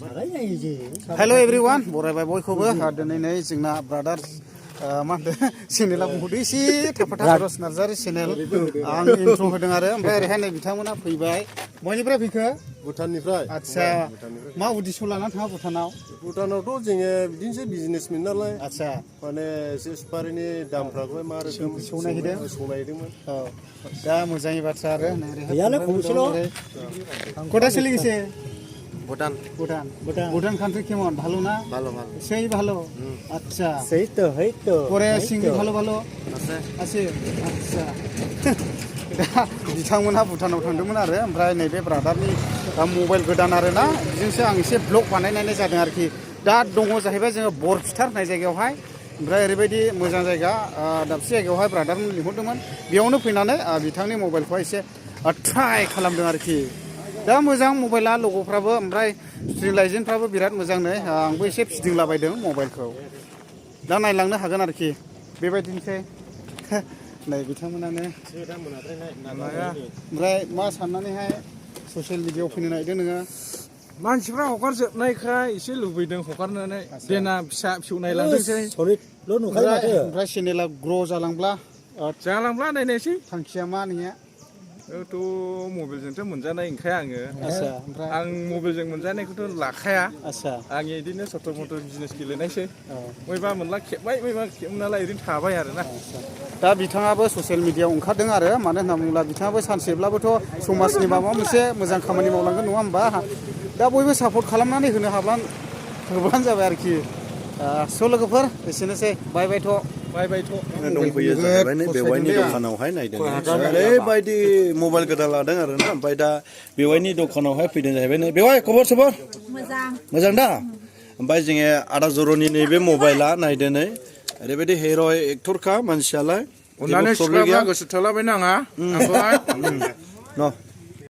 Hello everyone, Boro bयखौबो दिनै नै जोंना ब्रादार मा होनदों चेनेला बुंहरदो एसे थाफा रस नार्जारि चेनेल आं इन्ट्र होदों आरो ओमफ्राय ओरैहाय नै बिथांमोना फैबाय बयनिफ्राय फैखो भुटाननिफ्राय आच्छा मा उद्देश्य लानानै थाङा भुटानावथ' जोङो बिदिनोसै बिजनेसमेन नालाय आच्छा माने एसे सुपारिनि दामफ्राखौहाय मा रोखोम सोंनायदोंमोन औ दा मोजांनि बाथ्रा आरो কোথা চলে গেছে भुटान भूटान country কেমন ভালো না ভালো সেই ভালো আচ্ছা সেই তো পরে সিঙ্গি ভালো আছে আচ্ছা बिथांमोनहा भुटानाव थांदोंमोन आरो ओमफ्राय नैबे ब्रादारनि मबाइल गोदान आरो ना बिजोंसो आं एसे ब्लग बानायनाय जादों आरोखि दा दङ जाहैबाय जोङो बरफिटार होननाय जायगायावहाय ओमफ्राय ओरैबायदि मोजां जायगा दाबसे जायगायावहाय ब्रादारमोन लिंहरदोंमोन बेयावनो फैनानै बिथांनि मबाइलखौहाय एसे ट्राइ खालामदों आरोखि दा मोजां मबाइला लग'फ्राबो ओमफ्राय स्क्रिन लाइजेनफ्राबो बिराद मोजांनो आंबो एसे फिदिंलाबायदों मबाइलखौ दा नायलांनो हागोन आरोखि बेबायदिनोसै नै बिथांमोनानो ओमफ्राय मा साननानैहाय ससियेल मिडियायाव फैनो नागिरदों नोङो मानसिफ्रा हगारजोबनायखाय एसे लुबैदों हगारनानै देना फिसा फिसौ नायलांदोंसै ओमफ्राय चेनेला ग्र' जालांब्ला नायनायसै थांखिया मा नोंनिया थ' मबाइलजोंथ' मोनजानाय ओंखाया आङो आं मबाइलजों मोनजानायखौथ' लाखाया आं बिदिनो सथ' मथ' बिजनेस गेलेनायसै बयबा मोनला खेबबाय बयबा खेबो नालाय ओरैनो थाबाय आरोना दा बिथाङाबो ससियेल मिडियायाव ओंखारदों आरो मानो होनना बुङोब्ला बिथाङाबो सानसेब्लाबोथ' समाजनि माबा मोनसे मोजां खामानि मावलांगोन नङा होमबा दा बयबो सापर्ट खालामनानै होनो होब्लानो जाबाय आरोखि स' लोगोफोर एसेनोसै बाय बायथ' दंफैयो जाहैबाय बेवाइनि दखानावहाय नायदों ओरैबायदि मबाइल गोदान लादों आरोना ओमफ्राय दा बेवाइनि दखानावहाय फैदों जाहैबाय नै बेवाइ खबर सबर मोजां दा ओमफ्राय जोङो आदा जर'नि नैबे मबाइला नायदो नै ओरैबायदि हिर' एक्टरखा मानसियालाय अननानै सिख्लाफ्रा गोसो थोलाबायनो नाङा न'